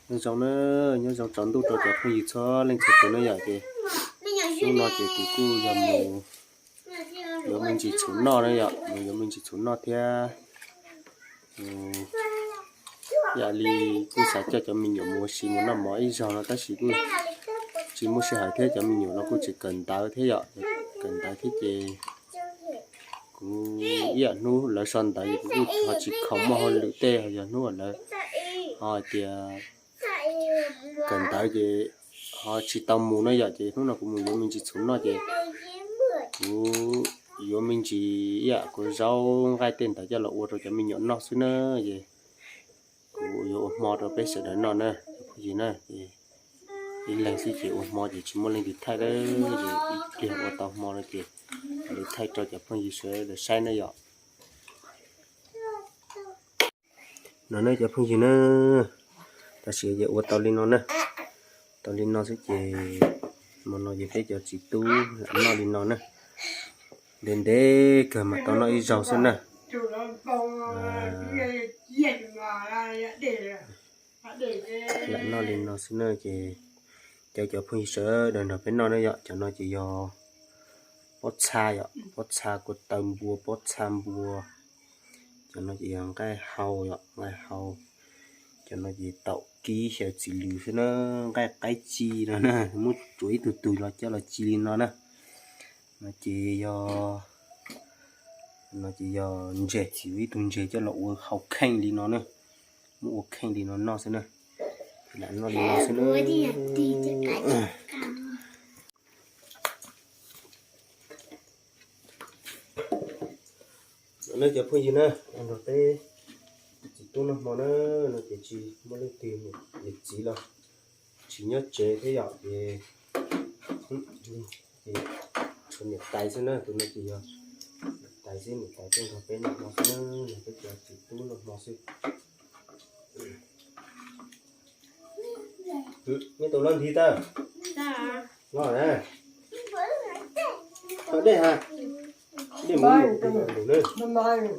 Nyob zoo na, nyob zoo tsaus ntuj rau cov phooj ywg txhua leej txhua tus na yom. Ces hnub no ces kuv kuj yog mus yuav me ntsis txhuv noj na yom, mus yuav me ntsis txhuv noj thiab. Yam li kuj xav coj cov me nyuam mus ua si mus noj mov ib zaug no tab sis kuj tsis muaj sij hawm thiab, cov me nyuam los kuj tseem kawm ntawv thiab yom, kawm ntawv thiab ces kuv ib yam hnub lawv so ntawv kuv kuj ho tsis khoom muaj hauj lwm tej, yog hnub uas lawv ho hais tias kawm ntawv ces ho tsis tau mus na yom, ces hnub no kuv mus yuav me ntsis txhuv noj ces kuv yuav me ntsis ib yam kuv zaub nqaij tej ntawd coj los ua rau cov me nyuam noj xwb na. Ces kuv yuav ua hmo rau peb sawv daws noj na, phooj ywg na. Ib leeg xwb ces ua hmo ces tsis muaj leej twg thaij lawm, ces ib pliag ua tau hmo no ces li thaij rau cov phooj ywg sawv daws saib na yom. No na cov phooj ywg na, tam sim ces ua tau li no na, tau li no xwb ces hmo no ces peb cov txiv tub lam noj li no na. Ntev ntev kawg mam tau noj ib zaug xwb na. Lam noj li no xwb na ces caw cov phooj ywg sawv daws nrog peb noj na yom. Cov no ces yog pob txha yom, pob txha kua taw npua, pob txha npua. Cov no ces yog nqaij hau yom, nqaij hau. Cov no ces taum kib xyaw txiv lws xwb na, nqaij qaib ci no na, muab tsuav ib tug tug los coj los ci li no na. No ces yog, no ces yog ntseg, txiv ib tug ntseg coj los ua hau kheej li no na, muab ua kheej li no noj xwb na. Lam noj li no xwb na. No cov phooj ywg na, nrog peb txiv tub noj hmo na, no ces tsis muaj leej twg niam txiv los tsis nyob tsev thiab yom, ces tshuav niam tais xwb na, tus no ces yog niam tais xwb, niam tais tuaj nrog peb noj hmo xwb na, nrog peb cov txiv tub noj hmo xwb. Nej tus loj nthi tawm, loj na, dej ha, dej mus tus loj nthi na.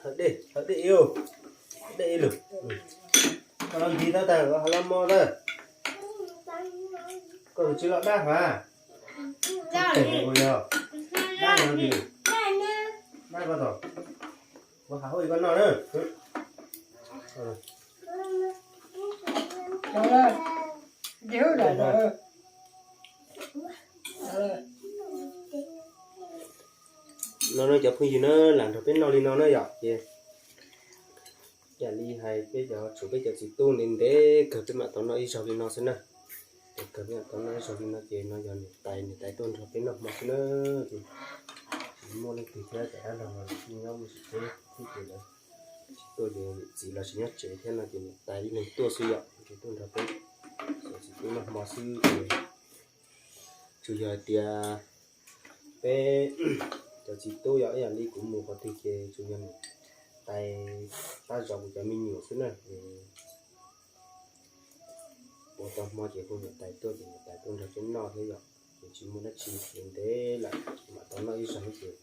Hawm dej, hawm dej ib lus, dej ib lus. Koj los nthi tau tag, koj ho los mo tag. Koj tus tsis los dab hov. Tes ua yog dab no ces dab koj tau. Ua hav hauj koj noj na. No no cov phooj ywg na, lam nrog peb noj li no na yom, ces yam li hais peb cov, tshuav peb cov txiv tub ntev ntev kawg peb mam tau noj ib zaug li no xwb na. Ntev kawg peb mam tau noj ib zaug li no ces no yog niam tais, niam tais tuaj nrog peb noj hmo xwb na. Ces tsis muaj leej twg thiab, cov dab laug los nyob mus tsis tsev thiab ces lawv tsis tuaj ces niam txiv los tsis nyob tsev thiab no ces niam tais ib leeg tuaj xwb yom, ces tuaj nrog peb cov txiv tub noj hmo xwb ces tsuas yog hais tias peb cov txiv tub yog ib yam li kuv mus qhov twg ces tsuas yog niam tais pab zov kuv cov me nyuam xwb na. Ua tau hmo ces hu niam tais tuaj ces niam tais tuaj nrog peb noj thiab yom, ces tsis muaj dab tsi, ntev lawm mam tau noj ib zaug ces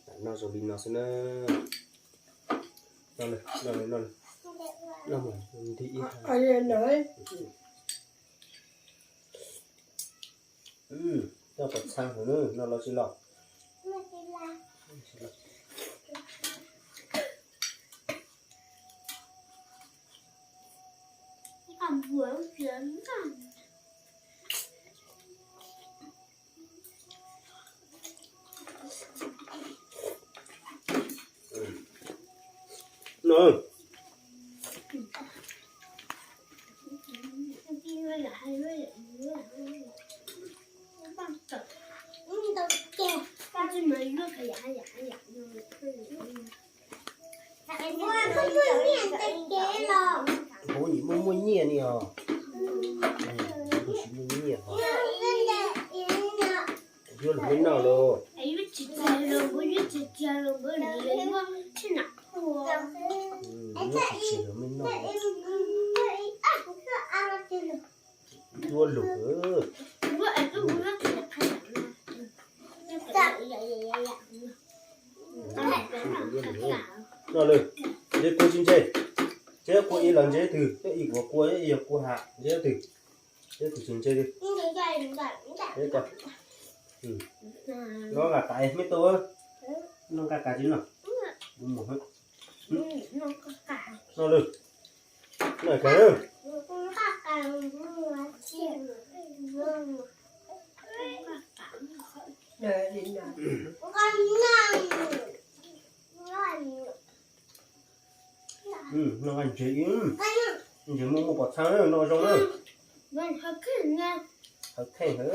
lam noj zoo li no xwb na. Noj, noj, noj, noj mus nthi ib. Noj pov txha heev, noj los tsis los. No. Kuv nim muaj muaj nyiaj ni os. Kuv tsis muaj nyiaj os. Yuav los muaj noj los. Tsis tsis los me noj. Duab lug. Noj lawm, ntseb kua tsis ntseb, ntseb kua ib los ntseb twg, ib kuv kua ib yog kua ham ntseb twg, ntseb twg tsis ntseb li. Noj nqa tas me tub, noj nqa tas tsis noj, mus mus. Noj lawm, noj kawg lawm. Noj nqa ntses ib, ntses muaj muaj pov txhab na, noj zoo na. Hawv kheej hawv.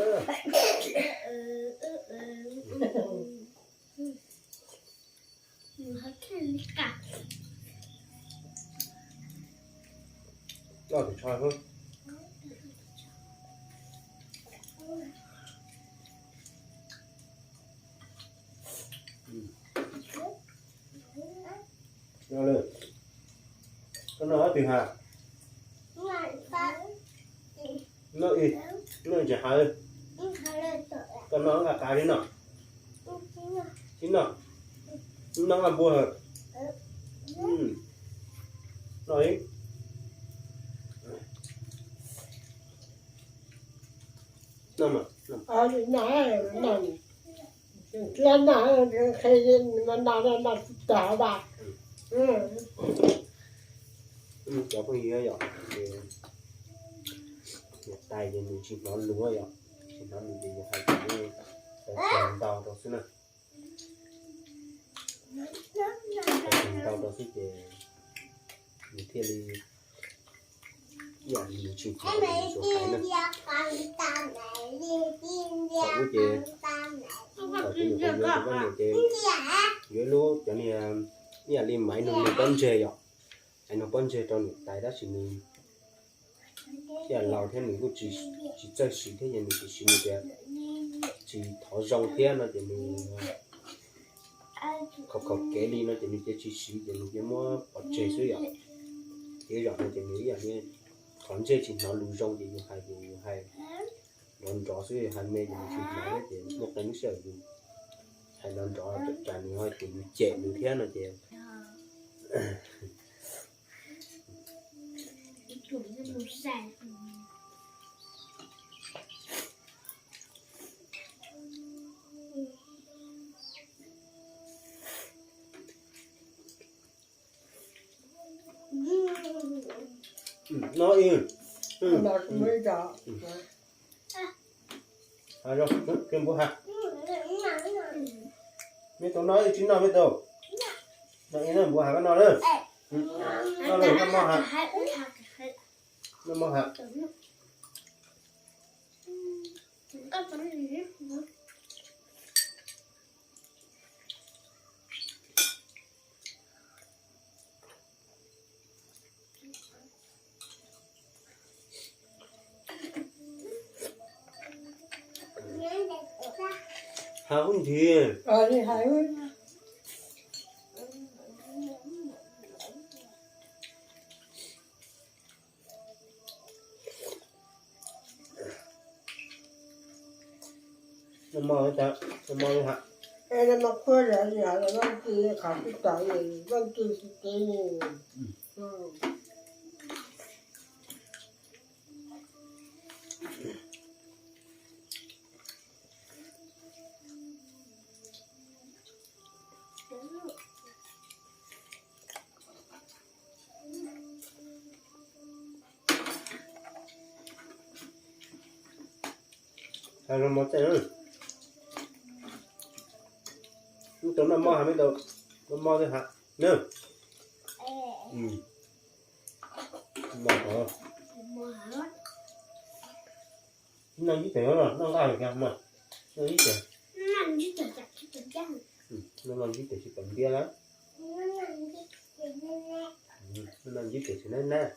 Loj tus tsho hwb. Koj noj ob twg has? Noj ib, noj ntses hav. Koj noj nqa tas li no. Tsis noj, noj nqa npua hawm. Noj ib. Noj mas. Cov phooj ywg yom, ces niam tais ces nws tsis hnov lus yom, tsis hnov lus ces yus hais kom nws tau ntau rau xwb na. Tau ntau rau xwb ces nws thiaj li ib yam li nws tsis hnov li nws tsuas hais na. Thaum ub ces thaum kuv nyuam qhuav yuav tus poj niam ces yuav ib lub cov niag ib yam li maiv noog pob ntseg yom, maiv noog pob ntseg rau niam tais tab sis nws ib yam laus thiab nws kuj tsis txawj siv thiab ces nws tsis siv, nws tias tsis thov zoo thiab no ces nws khaum khaum kev li no ces nws cia tsis siv ces nws cia muab pov tseg xwb yom. Ces zaum no ces nws ib yam li qhov ntsej tsis hnov lus zoo ces yus hais ces yus hais nrov nrov xwb, hais me ces nws tsis hnov thiab ces muaj qee lub sij hawm yus hais nrov nrov ras nws ho ces yus cem nws thiab no ces no ib. Npua ha, me tub no tsis noj me tub, no ib na npua ha koj noj na, noj lawm noj mov ha, noj mov ha. Hais ub nthiv. Noj mov li ha. Noj mov qhuav li ha, Vaj Tswv qhov twb tau, Vaj Tswv tsis kev li. Hais los mov txaij na. Ub tau noj mov ha, me tau noj mov li ha na. Mov ha. Noj ib teg, noj nqaj li cas mas, noj ib teg. Noj ib teg tsis tau ntiab lawm. Noj ib teg tsis nab nab.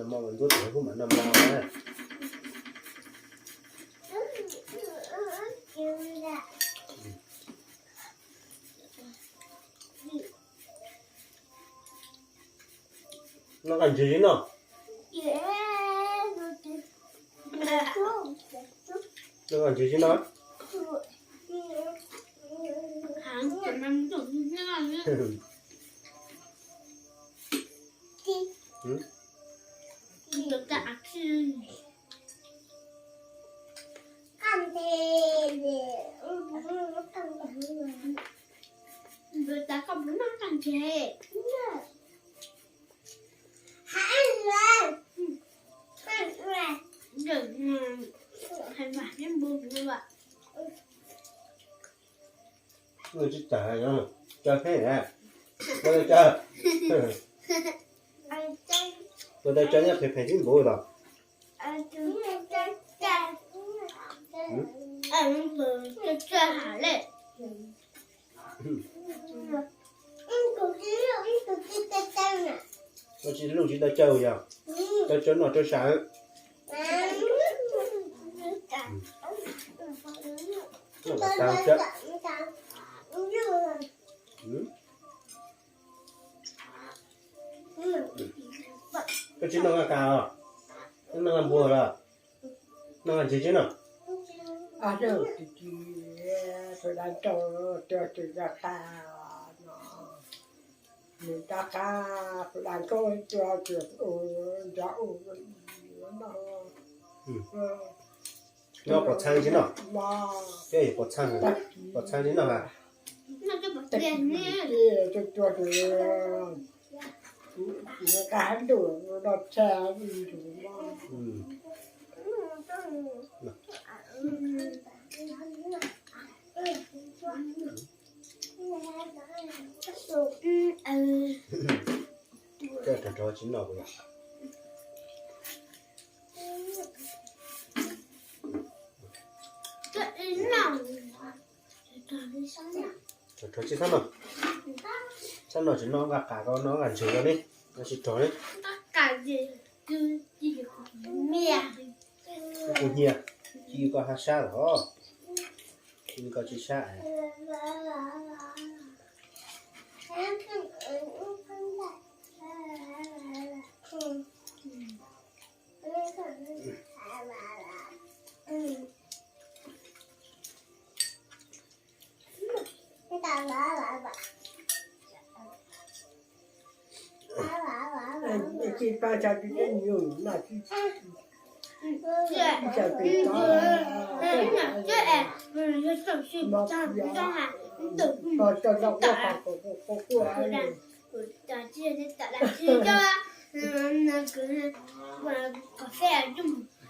Mo ntxuab tes hub mam noj mo na. Noj nqaij ntses tsis noj. Noj nqaij ntses tsis noj. Tsis tawm, tso phem na. Ua tau tso, ua tau tso nyob phem phem tib npaum los. Ua tsis luj tsis tau caw yog, tau tso noj tso sam. Noj kom tag. Koj tsis noj nqaij qas os? Noj nqaij npua los? Noj nqaij ntses tsis noj? Noj pom txhaj tsis noj? Peb yog pom txhaj, pom txhaj tsis noj a? Rog rog tsis noj kuv yog. Rog rog tsis txhob noj, txhob noj tsis noj nqaij qas, koj noj nqaij ntses rau ne, noj tsis rog ne. Kuv hnyiab, cia koj hab sab los, cia koj tsis sab.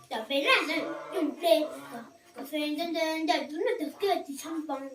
Cov peb laj cov peb ntawd ntawm tus no tag kiag tsis tshua npoo.